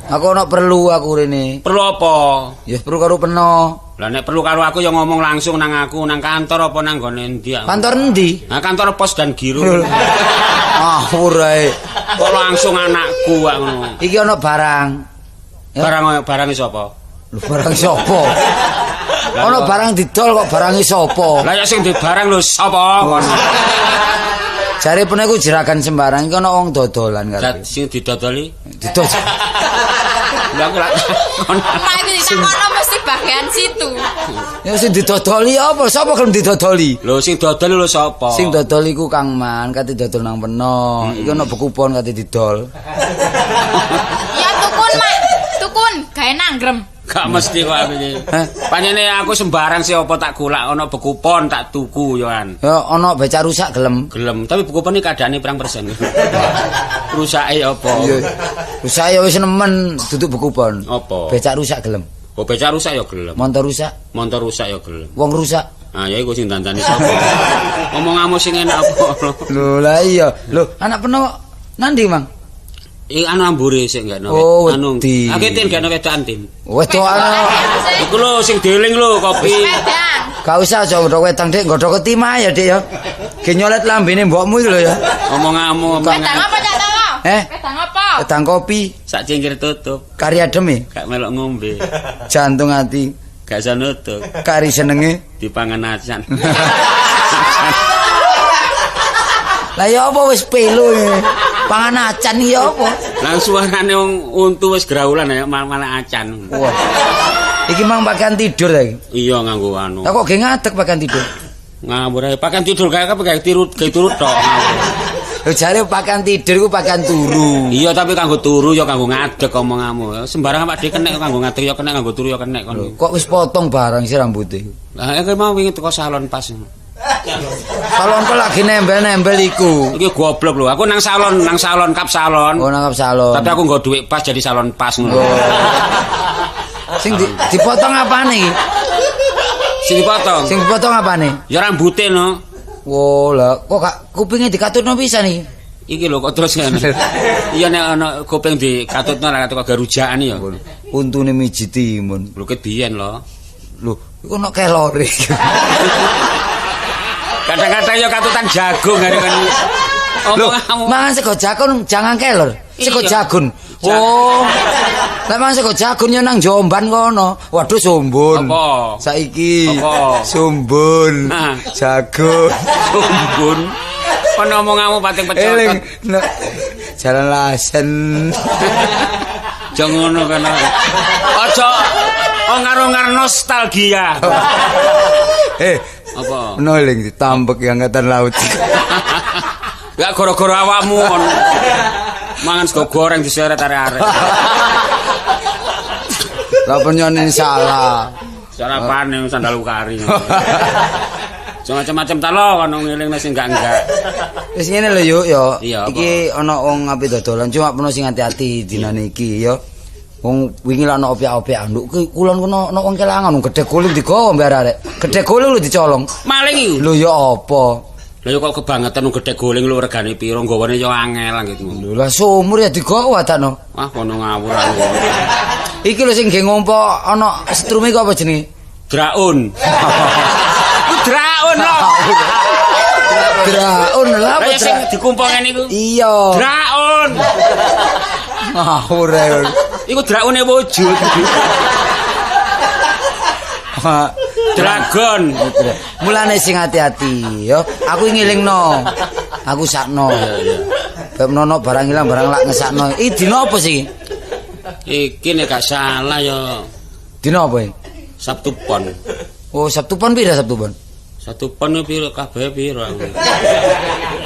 Aku ono perlu aku rene. Perlu apa? Ya perlu karo peno. Lah nek perlu karo aku ya ngomong langsung nang aku nang kantor apa nang nggone endi aku. Kantor endi? Nah kantor pos dan giro. Ah ora. Kok langsung anakku kok ngono. Iki ono barang. Ya? Barang barange sapa? Lho barang sapa? Ono barang didol kok barange sapa? Lah ya sing di barang lho sapa kono. Jare pene iku jeragan sembarang iki ana wong dodolan karepe. Sing didodoli? Didol. Lho aku lak Mak iku ditakono mesti bagian situ. Ya sing didodoli apa? Sapa gelem didodoli? Lho sing dodol lho sapa? Sing dodol iku Kang Man, kate dodol nang peno. Iku ana bekupon kate didol. Ya tukun, Mak. Tukun gawe nanggrem. Gak mesti kok aku iki. Panjene aku sembarang sih apa tak golak ana bekupon tak tuku yo an. Ya ana becak rusak gelem. Gelem, tapi bekupon iki keadaane pirang persen. Rusake apa? Iya. Rusake ya wis nemen duduk bekupon. Apa? Becak rusak gelem. Oh becak rusak ya gelem. Montor rusak? Montor rusak ya gelem. Wong rusak? Ah ya iku sing dandani sapa? Omonganmu sing enak apa? Lho lah iya. Lho anak peno nandi, Mang? Iki anu ambure sik gak oh, anu. Aku tin gak wedokan tin. Wedokan. Iku lho sing dieling lho kopi. Gak usah aja godhok wedang Dik, godhok ketimah ya Dik ya. Ge nyolet lambene mbokmu iki lho ya. Omonganmu wedang apa Cak Towo? Wedang apa? Wedang kopi. Sak cingkir tutup. Kari adem e. Gak melok ngombe. Jantung ati. Gak iso nutup. Kari senenge dipangan acan. Lah ya apa wis pelo iki? Pangan acan iki ya apa? Lah suarane wong untu wis graulan ya malah acan. Wah. Iki mang pakaian tidur ta iki? Iya nganggo anu. Lah kok ge ngadeg pakaian tidur? Ngawur ae pakaian tidur kae apa gawe turu tok. Lho jare pakaian tidur iku pakaian turu. Iya tapi kanggo turu ya kanggo ngadeg omonganmu. Sembarang awak dhewe kenek kanggo ngadeg ya kenek kanggo turu ya kenek kon. Kok wis potong barang sih rambute? Lah iki mau wingi teko salon pas. Salon kok lagi nembel-nembel iku. Iki goblok lho. Aku nang salon, kap salon. Oh, nang kap salon. Tapi aku nggo dhuwit pas jadi salon pas ngono. Oh. Sing dipotong apane iki? Sing dipotong. Sing dipotong apane? Ya rambute no. Wo lah, kok gak kupinge dikatutno pisan iki? Iki lho kok terus ngene. Iya nek ana kuping dikatutno lah kok garujakan ya. Untune miji timun. Lho ket biyen lho. Lho, iku ono kelore. Kadang-kadang ya katutan jagung hari kan. Lho, mangan sego jagung jangan kelor. Sego jagung. Oh. Lah mangan sego jagung ya nang Jombang kono. Waduh Sumbun. Apa? Saiki. Apa? Sumbun. Jagung. Sumbun. Kon omonganmu pating pecotot. Jalan Lasen. Aja ngono kan. Aja ongar-ongar nostalgia. Apa? Noling ditambek angkatan laut. Ya gara-gara awakmu kon. Mangan sego goreng diseret arek-arek. Lah penyone salah. Salah apane sandal ukari. Macam-macam ta lho kono ngeling sing enggak-enggak. Wis ngene lho yuk ya. Iki ana wong ape dodolan cuma peno sing hati-hati dinane iki ya. Wong wingi lak ana opyak-opyak nduk kulon kono ana wong kelangan gedhe guling digawa mbek arek. Gedhe guling lho dicolong. Maling iku. Lho ya apa? Lha kok kebangetan wong gedhe guling lho regane piro nggawane ya angel gitu. Lho lah sumur ya digawa takno. Wah kono ngawur aku. Iki lho sing nggih ngompo ana setrume iku apa jenenge? Draun. Ku draun lho. Draun lho apa sing dikumpo ngene iku? Iya. Draun. Ngawur ae. Iku draune wujud. Dragon. Mulane sing hati-hati ya. Aku ngilingno. Aku sakno. Bab nono barang ilang barang lak ngesakno. Iki dina apa sih? Iki nek gak salah ya. Dina apa iki? Sabtu Pon. Oh, Sabtu Pon pira Sabtu Pon? Sabtu Pon piro kabeh piro aku.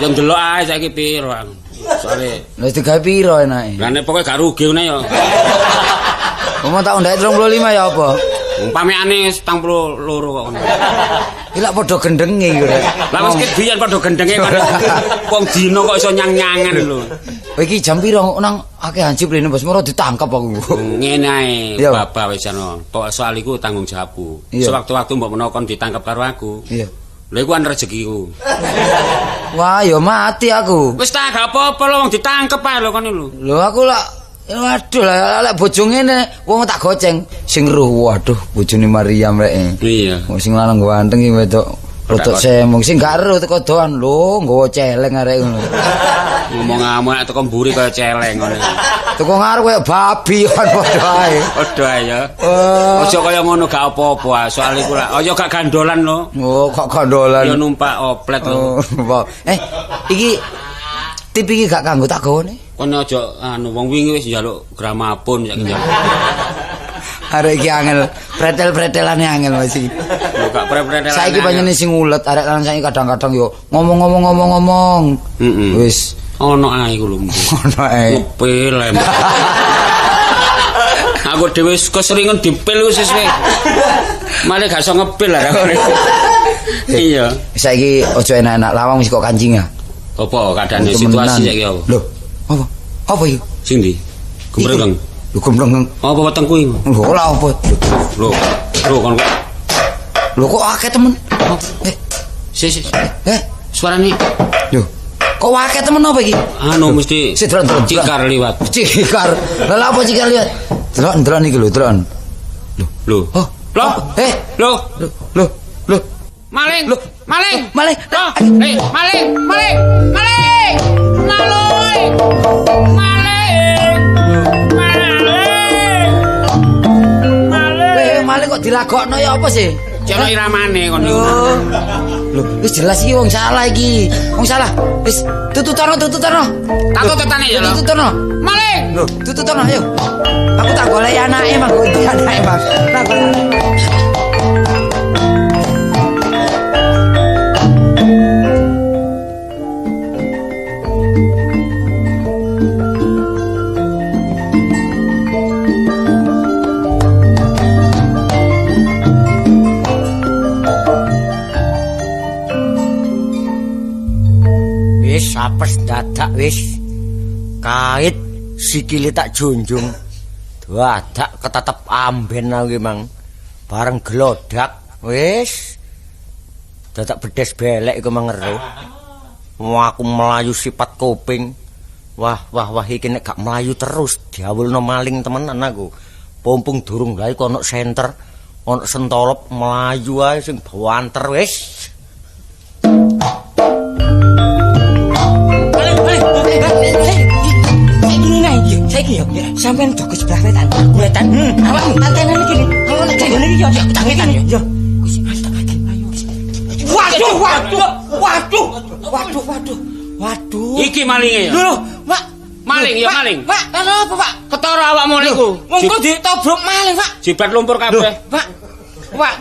Ya ndelok ae saiki piro aku. Soale lha digawe piro enake? Lah nek pokoke gak rugi ngene ya. Omong tak undake 35 ya apa? Pamekane 72 kok ngono. Iki lak padha gendenge iku rek. Lah wis biyen padha gendenge kan. Wong dina kok iso nyang-nyangan lho. Iki jam piro nang akeh hansip rene Bos moro ditangkap aku. Ngene ae bapak wis ana. Pokok soal iku tanggung jawabku. Sewaktu-waktu mbok menawa kon ditangkap karo aku. Iya. Lha iku an rezekiku. Wah, ya mati aku. Wis ta gak apa-apa lho wong ditangkep ae lho kon lho. Lho aku lak waduh lah lek bojo ngene wong tak goceng sing ruh waduh bojone Mariam rek. Iya. Wong sing lanang ganteng iki wedok rodok semong sing gak ero teko doan lho nggawa celeng arek ngono. Ngomong ngamuk nek teko mburi kaya celeng ngono. Teko ngarep kaya babi kan padha ae. Padha ae ya. Aja kaya ngono gak apa-apa soal iku lak. Aja gak gandolan lho. Oh, kok gandolan. Ya numpak oplet lho. Iki Tip iki gak kanggo tak gawane. Kon aja anu wong wingi wis njaluk gramafon saiki njaluk. Arek iki angel, pretel-pretelane angel Mas iki. Lho gak pre-pretelane. Saiki pancene sing ulet arek lanang saiki kadang-kadang yo ngomong-ngomong-ngomong-ngomong. Wis ono ae iku lho. Ono ae. Ngepil. Aku dhewe keseringan dipil wis suwe. Malah gak iso ngepil lah. Iya. Saiki aja enak-enak lawang wis kok kancing ya. Apa keadaane situasi saiki apa? Lho, apa? Apa iki? Sing ndi? Gumbreng. Lho gumbreng. Apa wetengku iki? Lho ora apa. Lho, lho kon kok. Lho kok akeh temen. Sik. Suarane. Lho. Kok akeh temen apa iki? Anu mesti sik delok cikar liwat. Cikar. Lha apa cikar liwat? Delok iki lho, delok. Lho. Lho. Oh, lho. Lho. Lho. Lho. Maling. Lho, maling. Maling. Maling, maling. Maling. Maling. Maling. Maling. Maling. Maling kok dilagokno ya apa sih? Cek iramane kon niku. Lho, wis jelas iki wong salah iki. Wong salah. Wis tututono. Tak tututane ya lho. Tututono. Maling. Lho, tututono ayo. Aku tak golek anake Mas, golek anake Mas. Tak golek. Wis apes dadak wis. Kait sikile tak junjung. Dadak ketetep amben aku ki mang. Bareng glodak wis. Dadak bedes belek iku mangeruh. Wah, aku melayu sifat kuping. Wah, wah, wah iki nek gak melayu terus diawulno maling temenan aku. Pompong durung lha iku ana senter, ana sentolop melayu ae sing banter wis. Saiki yo sampean jogo sebelah wetan. Wetan. Awakmu tantenan iki. Awak nek jagone iki yo tak wetan yo. Yo. Waduh, waduh. Waduh. Waduh, waduh. Waduh. Iki malinge ya. Lho, Pak. Maling ya maling. Pak, ana apa, Pak? Ketara awakmu niku. Wong kok ditobrok maling, Pak. Jibat lumpur kabeh. Pak. Pak.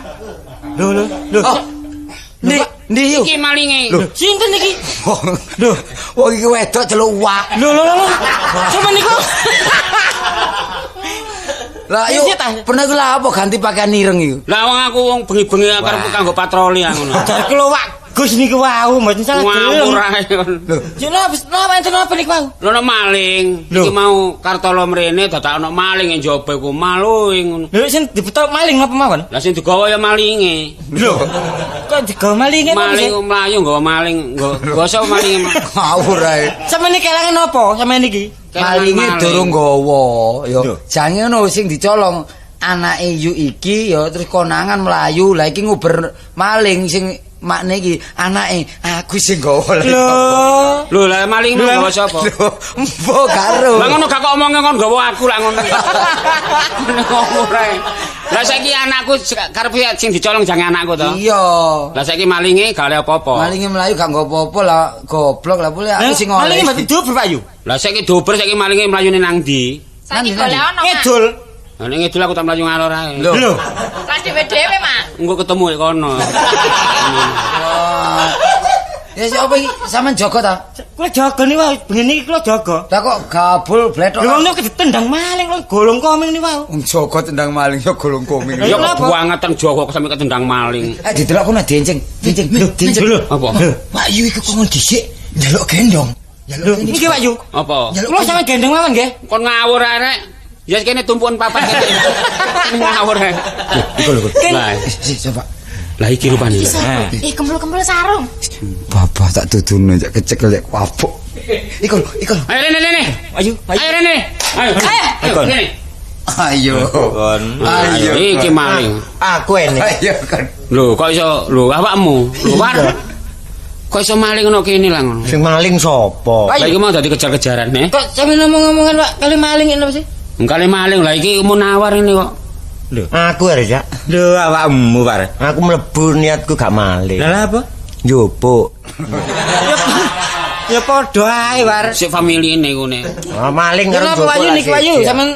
Lho, lho, lho. Ndi yo? Iki malinge. Lho, sinten iki? Lho, wong iki wedok celuk wak. Lho, lho, lho. Sampeyan niku. Lah yo, pernah iku lha apa ganti pakaian ireng iku? Lah wong aku wong bengi-bengi karepku kanggo patroli aku ngono. Jar kula wak Gus niku wau mboten salah gelem. Ngawur ae kon. Lho, jenenge napa enten apa niku wau? Lho ono maling. Iki mau Kartolo mrene dadak ono maling njaba iku malu ngono. Lho sing dibetok maling napa mawon? Lah sing digawa ya malinge. Lho, kok digawa malinge? Maling mlayu nggawa maling, nggawa malinge. Ngawur ae. Sampeyan iki kelangan napa sampeyan iki? Malinge durung nggawa ya. Jange ngono sing dicolong anake yu iki ya terus konangan mlayu. Lah iki nguber maling sing makne iki anake aku sing nggawa. Lho, lho lah maling nggawa sapa? Lho, mbok karo. Lah ngono gak kok omonge kon nggawa aku lah ngono. Ngono ae. Lah saiki anakku karepe sing dicolong jange anakku to. Iya. Lah saiki malinge gak oleh apa-apa. Malinge mlayu gak nggawa apa-apa lah goblok lah boleh aku sing oleh. Malinge mboten dober Pak Yu. Lah saiki dober saiki malinge mlayune nang ndi? Saiki golek ono. Ngidul. Lah nek ngidul aku tak mlayu ngalor ae. Lho. Lah dhewe-dhewe, Mak. Engko ketemu nek kono. Wah. Ya sapa iki? Sampeyan jaga ta? Kula jaga niku wae, bengi niki kula jaga. Lah kok gabul bletok. Lho wong niku ditendang maling lho golong koming niku wae. Wong jaga tendang maling ya golong koming. Ya kebuangetan jaga kok sampe ketendang maling. Eh didelok kono diencing, diencing, diencing. Apa? Pak Yu iku kok dhisik njaluk gendong. Njaluk iki Pak Yu. Apa? Kula sampeyan gendong mawon nggih. Kon ngawur arek. Ya kene tumpukan papat kene. Ngawur ae. Iku lho. Lah, sik coba. Lah iki rupane. Kembul-kembul sarung. Bapak tak duduno cek kecekel cek wabuk. Iku lho, iku lho. Ayo rene rene. Ayo, ayo rene. Ayo. Ayo rene. Ayo. Ayo. Iki maling. Aku ene. Ayo kon. Lho kok iso lho awakmu. Lho war. Kok iso maling ngono kene lah ngono. Sing maling sapa? Lah iki mau dadi kejar-kejaran ne. Kok sampe ngomong-ngomongan Pak kali maling ini apa sih? Kali maling lah iki munawar ini kok. Lho, aku arek ya. Lho awakmu, Pak. Aku mlebu niatku gak maling. Lah apa? Njupuk. Ya padha ae, War. Sik familine ngene. Ah, maling karo Kenapa Wayu niki Wayu sampean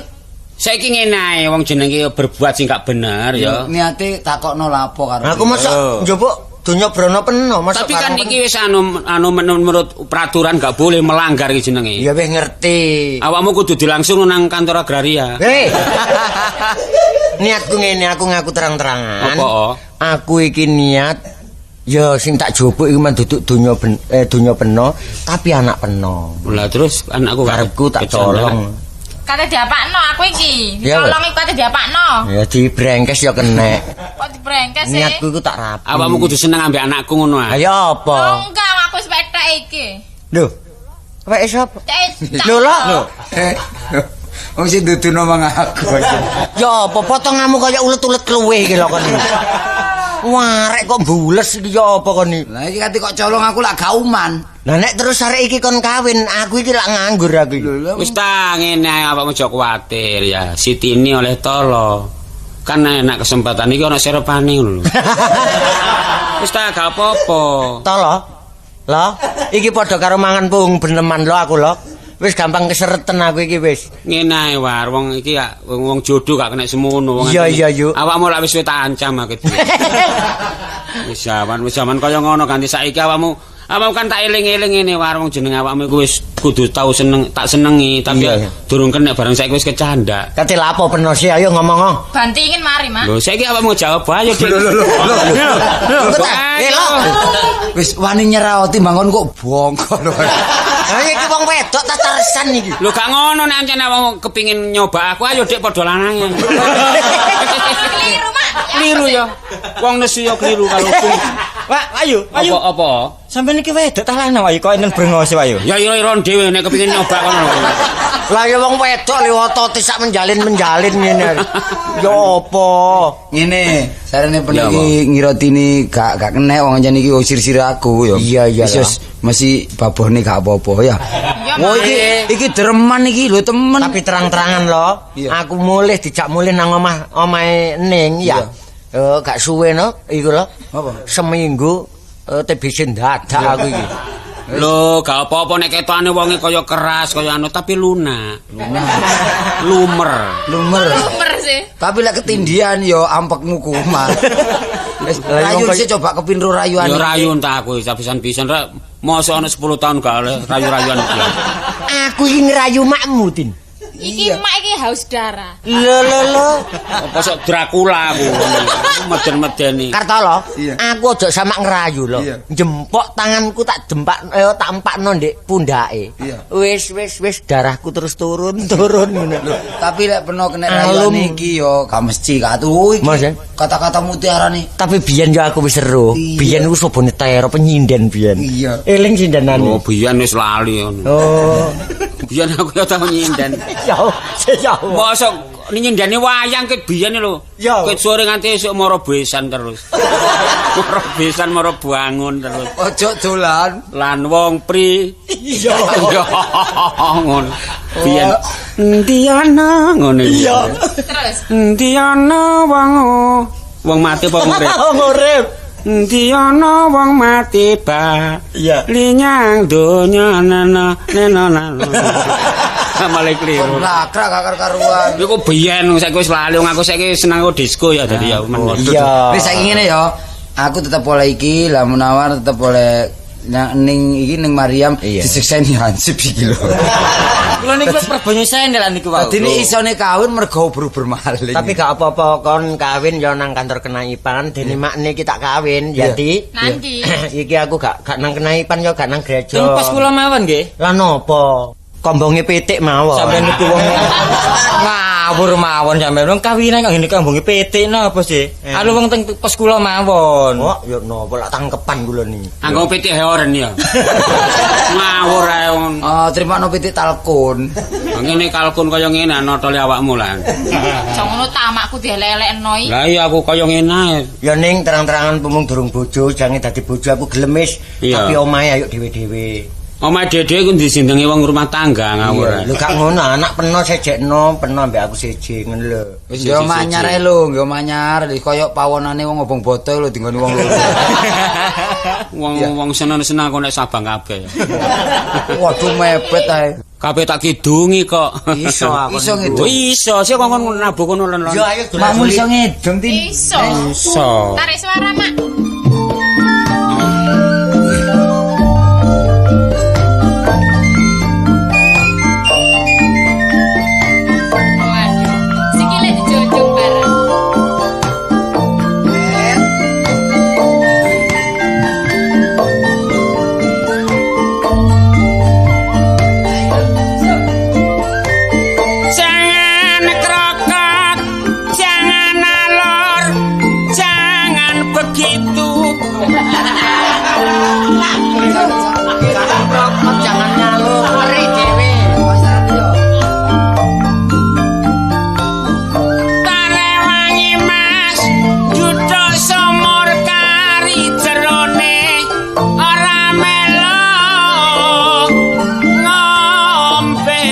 saiki ngene ae wong jenenge berbuat sing gak bener ya. Niate takokno lapo karo. Aku mosok njupuk donya brana peno, mosok. Tapi kan iki wis anu menurut peraturan gak boleh melanggar iki jenenge. Ya wis ngerti. Awakmu kudu dilangsung nang kantor agraria. Hei. Niatku ngene, aku ngaku terang-terangan. Apa? Aku iki niat ya sing tak jupuk iku men duduk donya donya peno, tapi anak peno. Lah terus anakku karepku tak colong. Kate diapakno aku iki. Dicolong iku kate diapakno. Ya dibrengkes ya kenek. Kok dibrengkes sih? Niatku iku tak rapi. Awakmu kudu seneng ambek anakku ngono ae. Ha ya apa? Oh, enggak, aku wis petek iki. Lho. Weke sapa? Lho lho. Wong sing duduno mang aku. Ya apa potonganmu kaya ulet-ulet kluwe iki lho kon. Warek kok bules iki ya apa kon iki? Lah iki kate kok colong aku lak gak uman. Lah nek terus arek iki kon kawin, aku iki lak nganggur aku iki. Wis ta ngene ae awakmu aja kuwatir ya. Sitini oleh tolo. Kan enak kesempatan iki ana serepane ngono lho. Wis ta gak apa-apa. Tolo. Lho, iki padha karo mangan pung beneman lho aku lho. Wis gampang kesereten aku iki wis. Ngene ae War, wong iki ya wong jodoh gak kena semono wong. Iya iya yuk. Awakmu lak wis tak ancam aku. Wis jaman kaya ngono ganti saiki awakmu. Awakmu kan tak eling-eling ngene War, wong jeneng awakmu iku wis kudu tau seneng, tak senengi tapi durung kena bareng saiki wis kecandak. Kate lapo peno sih ayo ngomong. Bantingin mari, Mak. Lho saiki awakmu jawab ayo. Lho lho lho. Lho. Wis wani nyerah timbang kon kok bongko lho. Ha iki wong wedok tatarsan iki. Lho gak ngono nek ancen awakmu kepingin nyoba aku ayo Dik padha lanange. Keliru, Mak. Keliru ya. Wong nesu ya keliru kalau Wak, ayo, ayo. Apa-apa? Sampeyan iki wedok ta lanang Wayu kok enten brengose Wayu. Ya ira-iron dhewe nek kepingin nyoba kono. Lah ya wong wedok li otote sak menjalin-menjalin ngene. Ya apa? Ngene, sarene peno iki ngirotini gak kenek wong ancen iki sir-sir aku ya. Iya iya. Wis mesti babohne gak apa-apa ya. Wah iki dreman iki lho temen. Tapi terang-terangan lho, aku mulih dijak mulih nang omah omahe Ning ya. Gak suwe no iku lho. Apa? Seminggu TBC ndadak aku iki. Lho, gak apa-apa nek ketokane wonge kaya keras kaya anu tapi lunak. Lunak. Lumer. Lumer. Lumer sih. Tapi lek ketindian ya ampekmu kumat. Wis rayu sih coba kepinru rayuan. Ya rayun ta aku pisan-pisan rek mosok ana 10 tahun gak oleh rayu-rayuan iki. Aku iki ngrayu makmu, Tin. Iki mak iki haus darah. Lho lho lho. Apa sok Dracula aku. Meden-medeni. Kartolo, aku aja sama ngrayu lho. Jempok tanganku tak dempak tak empakno ndek pundake. Wis wis wis darahku terus turun-turun ngono. Lho, tapi lek peno kena rayuan iki yo gak mesti gak tuh iki. Kata-kata mutiara nih. Tapi biyen yo aku wis seru. Biyen iku sobone tero penyinden biyen. Eling sindenane. Oh, biyen wis lali ngono. Oh. Biyen aku yo tau nyinden. Ya. Mosok nyindane wayang ket biyen lho. Ket sore nganti esuk moro besan terus. Moro besan moro bangun terus. Ojo dolan lan wong pri. Iya. Ngono. Biyen endi ana ngono iki. Iya. Terus endi ana wong wong mati apa wong urip? Wong urip. Endi ana wong mati ba. Iya. Linyang donya nana nena. Malah keliru. Lakrak gak karuan. Iku biyen saiki wis lali wong aku saiki seneng disco ya dadi ya men. Iya. Wis saiki ngene ya. Aku tetep oleh iki, lah Munawar tetep oleh ning iki ning Mariam disekseni hansip iki lho. Kula niku perbanyo sendel niku wae. Dadi isone kawin mergo uber-uber maling. Tapi gak apa-apa kon kawin ya nang kantor kenaipan dene makne iki tak kawin ya Ti. Nanti. Iki aku gak nang kenaipan ya gak nang gereja. Teng pos kula mawon nggih. Lah napa? Kombonge pitik mawon. Sampeyan niku wong ngawur mawon sampeyan wong kawinan kok ngene kombonge pitik napa sih? Anu wong teng pos kula mawon. Oh, ya napa lak tangkepan kula niki. Anggo pitik heoren ya. Ngawur ae wong. Oh, trimano pitik talkun. Ngene kalkun kaya ngene notole awakmu lan. Aja ngono tamakku dielek-elekno iki. Lah iya aku kaya ngene ae. Ya ning terang-terangan pemung durung bojo, jange dadi bojo aku gelem wis, tapi omahe ayo dhewe-dhewe. Omahe dhewe ku dijenengi wong rumah tangga ngawur. Lho gak ngono, anak peno sejekno, peno ambek aku siji ngono lho. Wis yo manyar ae lho, yo manyar kaya pawonane wong obong boto lho dinggoni wong loro. Wong-wong seneng-seneng aku nek Sabang kabeh. Waduh mepet ae. Kabeh tak kidungi kok. Iso aku. Iso ngidung. Iso, sik kok nabuh kono lon-lon. Yo ayo dolan. Makmu iso ngidung Tin. Iso. Iso. Tarik suara, Mak. Waduh, sikile dijunjung bareng. Jangan krokot, jangan alor, jangan begitu. Jangan krokot, jangan nyalur. Mari dhewe. Tarewangi Mas, duduk sumur kari jerone ora melo ngombe.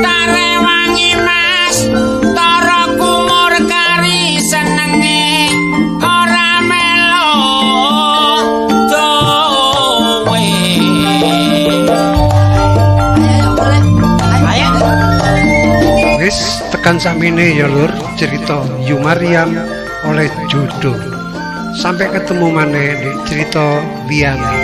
Tarewangi Mas, tara kumur kari senenge ora melo dowe. Wis tekan samene ya lur cerita Yu Mariam oleh jodoh. Sampai ketemu maneh di cerita liyane.